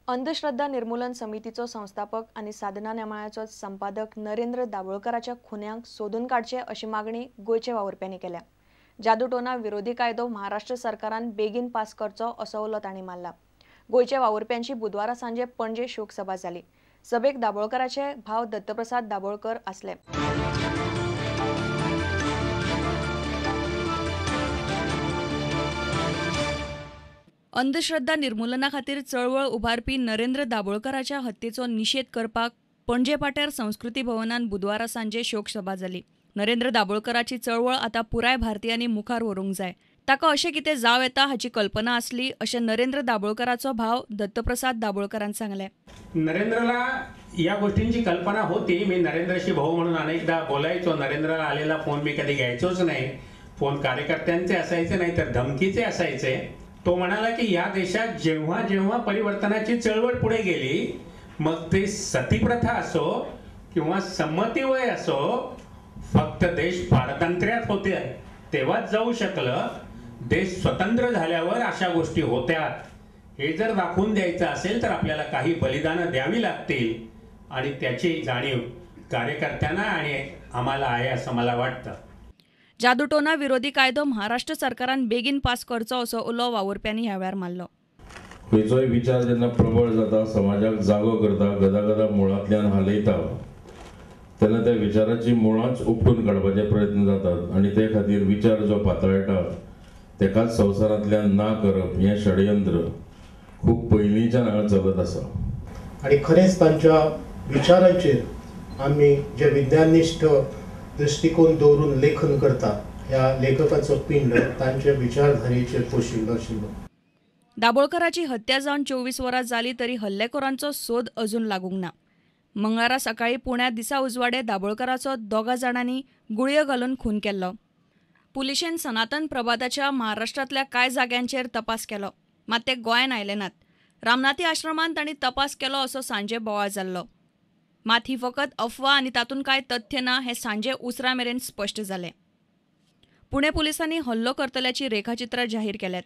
अंधश्रद्धा निर्मूलन समितीचो संस्थापक आनी साधना नेमाळ्याचो संपादक नरेंद्र दाभोळकराच्या खुन्यांक सोदून काडचे अशी मागणी गोंयचे वावुरप्यांनी केल्या. जादूटोना विरोधी कायदो महाराष्ट्र सरकारान बेगीन पास करचो असो उलो तांणी मारला. गोंयच्या वावुरप्यांची बुधवारा सांजे पणजे शोकसभा जाली. सभेक दाभोळकराचे भाव दत्तप्रसाद दाभोळकर आसले. अंधश्रद्धा निर्मूलना खातीर चळवळ उबारपी नरेंद्र दाभोळकराच्या हत्येचो निशेध करपाक पणजे पाट्यार संस्कृती भवनान बुधवारा सांजे शोकसभा जाली. नरेंद्र दाभोळकराची चळवळ आतां पुराय भारतीयांनी मुखार व्हरूंक जाय. ताका अशें कितें जावं येता हाची कल्पना आसली अशें नरेंद्र दाभोळकराचो भाव दत्तप्रसाद दाभोळकरान सांगलें. नरेंद्रला या गोष्टींची कल्पना होती. मी नरेंद्रशी भाऊ म्हणून अनेकदा बोलायचो. नरेंद्रला आलेला फोन मी कधी घ्यायचोच नाही. फोन कार्यकर्त्यांचे असायचे नाही तर धमकीचे असायचे. तो म्हणाला की या देशात जेव्हा जेव्हा परिवर्तनाची चळवळ पुढे गेली, मग ते सतीप्रथा असो किंवा संमतीवय असो, फक्त देश पारतंत्र्यात होते तेव्हाच जाऊ शकलं. देश स्वतंत्र झाल्यावर अशा गोष्टी होत्या हे जर दाखवून द्यायचं असेल तर आपल्याला काही बलिदानं द्यावी लागतील आणि त्याची जाणीव कार्यकर्त्यांना आणि आम्हाला आहे असं मला वाटतं. जादूटोना विरोधी कायदो महाराष्ट्र सरकारान बेगीन पास करचो असो उलो वावुरप्यांनी ह्या वेळार मारलो. खंयचोय विचार जेन्ना प्रबळ जाता, समाजाक जागो करता, गदागदा मुळांतल्यान हालयता, तेन्ना त्या विचाराची मुळांच उपटून काडपाचे प्रयत्न जातात आनी ते खातीर विचार जो पातळटा तेकाच संवसारांतल्यान ना करप हें षडयंत्र खूब पयलींच्यान हांगा चलत आसा. आनी खरेंच तांच्या विचारांचेर आमी जे विज्ञाननिश्ठ दृश्टिकोन दवरून लेखन करता, ह्या लेखकाचो पिंड तांच्या विचारधारेचेर पोशिल्लो आशिल्लो. दाभोळकराची हत्या जावन 24 वरां जाली तरी हल्लेखोरांचो सोद अजून लागूंक ना. मंगळारा सकाळीं पुण्यात दिसा उजवाडे दाभोळकराचो 2 जाणांनी गुळयो घालून खून केल्लो. पुलिशेन सनातन प्रभाताच्या महाराष्ट्रांतल्या कांय जाग्यांचेर तपास केलो, मात ते गोंयांत आयले नात. रामनाथी आश्रमांत तांणी तपास केलो असो सांजे बोवाळ जाल्लो. मात ही फकत अफवा आनी तातूंत कांय तथ्य ना हें सांजे उसरां मेरेन स्पश्ट जालें. पुणे पुलिसांनी हल्लो करतल्याची रेखाचित्रां जाहीर केल्यात.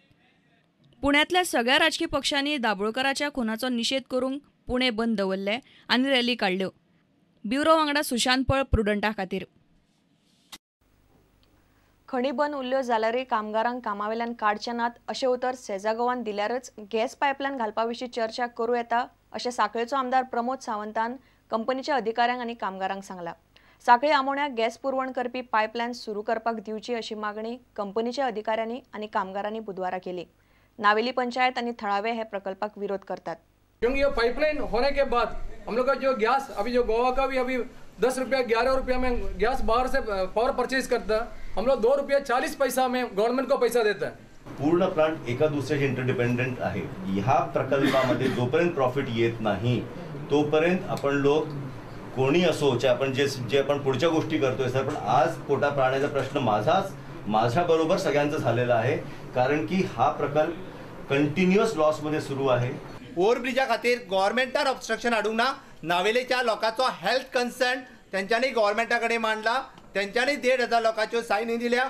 पुण्यांतल्या सगळ्या राजकी पक्षांनी दाभोळकराच्या खुनाचो निशेध करूंक पुणे बंद दवरले आनी रॅली काडल्यो. ब्युरो वांगडा सुशांत पळ, प्रुडंटा खातीर. खणी बंद उरल्यो जाल्यारय कामगारांक कामावेल्यान काडचे नात अशें उतर सेजा गोवान दिल्यारच गॅस पायपलायन घालपा विशीं चर्चा करूं येता अशें सांखळेचो आमदार प्रमोद सावंतान कंपनीच्या अधिकाऱ्यांक आनी कामगारांक सांगला. सांखळी आमोण्या गॅस पुरवण करपी पायपलायन सुरू करपाक दिवची अशी मागणी कंपनीच्या अधिकाऱ्यांनी आनी कामगारांनी बुधवारा केली. नावेली पंचायत आनी थळावे हे प्रकल्पाक विरोध करतात. क्योंकि ये पाइपलाइन होने के बाद हम लोग का जो गैस अभी जो गोवा का भी अभी 10 रुपया 11 रुपया में गैस बाहर से पावर परचेज करता है, हम लोग 2 रुपया 40 पैसा में गवर्नमेंट को पैसा देता है. पूर्ण प्लांट एका दुसऱ्याशी इंटरडिपेंडंट आहे. ह्या प्रकल्पामध्ये जोपर्यंत प्रॉफिट येत नाही तोपर्यंत आपण लोक कोणी असो, चाहे आपण जे जे आपण पुढच्या गोष्टी करतोय सर, पण आज पोटा प्राण्याचा प्रश्न माझाच माझ्याबरोबर सगळ्यांचा झालेला आहे, कारण की हा प्रकल्प कंटिन्युअस लॉसमध्ये सुरू आहे. ओव्हरब्रिजा खातीर गव्हर्मेंटान ऑब्स्ट्रक्शन हाडूंक ना. नावेलेच्या लोकांचो हेल्थ कन्सर्न तेंच्यांनी गव्हर्मेंटा कडेन मांडला, तेंच्यांनी 1500 लोकांच्यो सायनी दिल्या,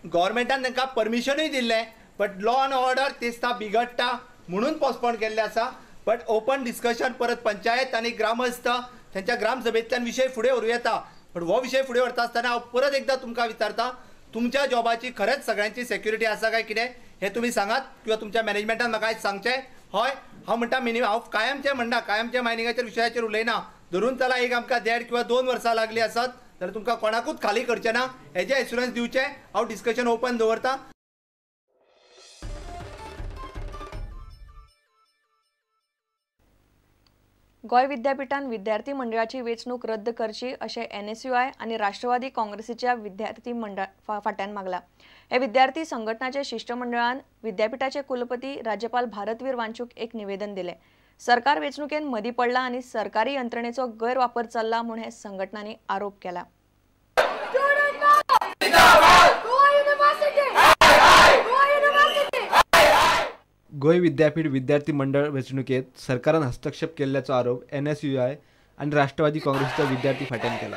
गव्हर्मेंटान तांकां परमिशनूय दिल्लें, बट लॉ अँड ऑर्डर दिसता बिगडटा म्हणून पोस्टपोन केल्लें आसा. बट ओपन डिस्कशन परत पंचायत आनी ग्रामस्थ तेंच्या ग्रामसभेंतल्यान विशय फुडें व्हरूं येता. बट हो विशय फुडें व्हरता आसतना हांव परत एकदां तुमकां विचारता, तुमच्या जॉबाची खरेंच सगळ्यांची सेक्युरिटी आसा काय कितें हें तुमी सांगात किंवा तुमच्या मॅनेजमेंटान म्हाका आयज सांगचें. हय, हांव म्हणटा मिनिमम, हांव कायमचें म्हणना, कायमचें मायनिंगाचेर विशयाचेर उलयना, धरून चला एक आमकां 1.5 किंवा 2 वर्सां लागलीं आसत जाल्यार तुमकां कोणाकूच खाली करचें ना हेजें एश्युरन्स दिवचें. हांव डिस्कशन ओपन दवरता. गोंय विद्यापीठान विद्यार्थी मंडळाची वेंचणूक रद्द करची अशें एनएसयूआय आनी राष्ट्रवादी काँग्रेसीच्या विद्यार्थी मंडळ फाट्यान मागला. हे विद्यार्थी संघटनाचे शिष्टमंडळान विद्यापीठाचे कुलपती राज्यपाल भारतवीर वांचूक एक निवेदन दिलें. सरकार वेंचणुकेन मदीं पडला आनी सरकारी यंत्रणेचो गैरवापर चल्ला म्हूण हे संघटनांनी आरोप केला. गोंय विद्यापीठ विद्यार्थी मंडळ वेंचणुकेत सरकारान हस्तक्षेप केल्ल्याचो आरोप एनएसयूआय आनी राष्ट्रवादी काँग्रेसीच्या विद्यार्थी फाट्यान केला.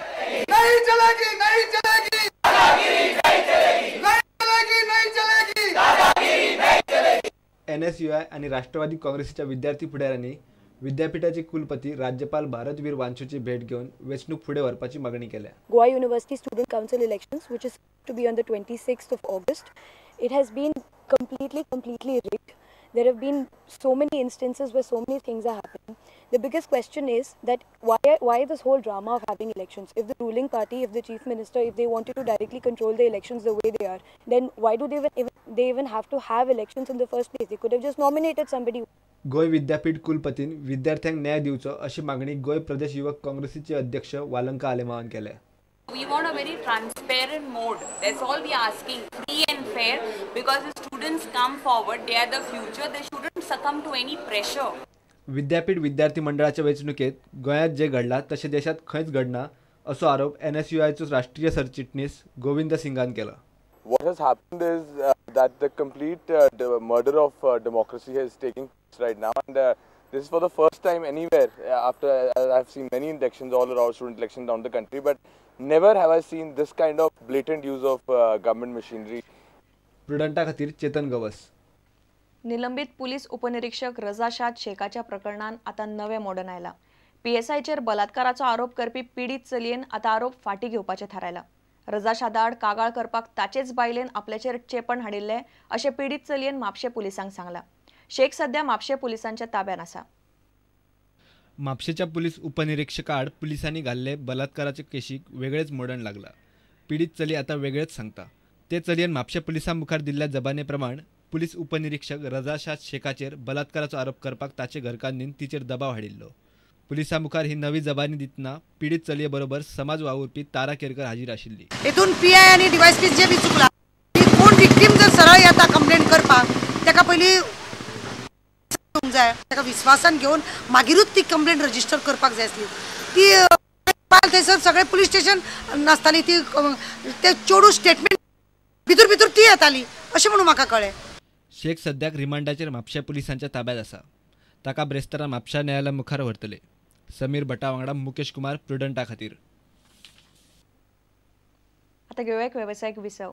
नहीं चलेगी, नहीं चलेगी, नहीं चलेगी, नहीं चलेगी, नहीं चलेगी। एनएसयूआय आनी राष्ट्रवादी काँग्रेसीच्या विद्यार्थी फुडाऱ्यांनी विद्यापीठाचे कुलपती राज्यपाल भारतवीर वांचूची भेट घेवन वेंचणूक फुडें व्हरपाची मागणी केल्या. Goa University Student Council elections, which is to be on the 26th of August, it has been completely rigged. There have been so many instances where so many things are happening. The biggest question is that why this whole drama of having elections? If the ruling party, if the chief minister, if they wanted to directly control the elections the way they are, then why do they even have to have elections in the first place? They could have just nominated somebody. Goa विद्यापीठ कुलपतीन विद्यार्थ्यांक न्याय दिवचो अशी मागणी गोंय प्रदेश युवक काँग्रेसीचे अध्यक्ष वालंका आलेमावान केल्या. We want a very transparent mode. That's all we are asking, free and fair, because the students come forward, they are the future, they shouldn't succumb to any pressure. विद्यापीठ विद्यार्थी मंडळाच्या वेंचणुकेत गोंयांत जे घडला तशें देशांत खंयच घडना असो आरोप एनएसयूआयचो राष्ट्रीय सरचिटणीस गोविंद सिंगान केला. What has happened is that the complete murder of democracy is taking place right now, and this is for the first time anywhere after I've seen many elections all around, student elections down the country, but never have I seen this kind of blatant use of government machinery. प्रुडंटा खातीर चेतन गवस. निलंबित police उपनिरीक्षक रजा शाद शेखाच्या प्रकरणान आतां नवें मोडण आयलां. पीएसआयचेर बलात्काराचो आरोप करपी पिडीत चलयेन आतां आरोप फाटीं घेवपाचें थारायलां. रजा शादा आड कागाळ करपाक ताचेच बायलेन आपल्याचेर चेपण हाडिल्लें अशें पिडीत चलयेन म्हापशें पुलिसांक सांगलां. शेख सध्या म्हापशें पुलिसांच्या ताब्यात आसा. म्हापशेच्या पुलीस उपनिरीक्षकाआड पुलिसांनी घाल्ले बलात्काराचे केशीक वेगळेच मोडण लागला. पिडीत चली आतां वेगळेच सांगता. ते चलयेन म्हापशें पुलिसां मुखार दिल्ल्या जबाने प्रमाण पुलीस उपनिरीक्षक रजा शाद शेखाचेर बलात्काराचो आरोप करपाक ताचे घरकान्नीन तिचेर दबाव हाडिल्लो. पुलिसां मुखार ही नवी जबानी दितना पिडीत चलये बरोबर समाज वावुरपी तारा केरकर हाजीर आशिल्ली. हेतून पीआय आनी डीवायएसपी जे बी चुकला, कोण विक्टीम जर सरळ येता कंप्लेन करपाक ताका पयलीं जाय, ताका विस्वासान घेवन मागीरूच ती कंप्लेन रजिस्टर करपाक जाय आसली. ती थंयसर सगळे पुलीस स्टेशन नासताली, ती ते चेडूं स्टेटमेंट भितर भितर ती येताली अशें म्हणून म्हाका कळ्ळें. शेख सद्याक रिमांडाचेर म्हापशें पुलिसांच्या ताब्यात आसा. ताका ब्रेस्तारा म्हापशा न्यायालया मुखार व्हरतले. समीर भट्टा वांगडा मुकेश कुमार, प्रुडंटा खातीर. आतां घेवया एक वेवसायीक विसव.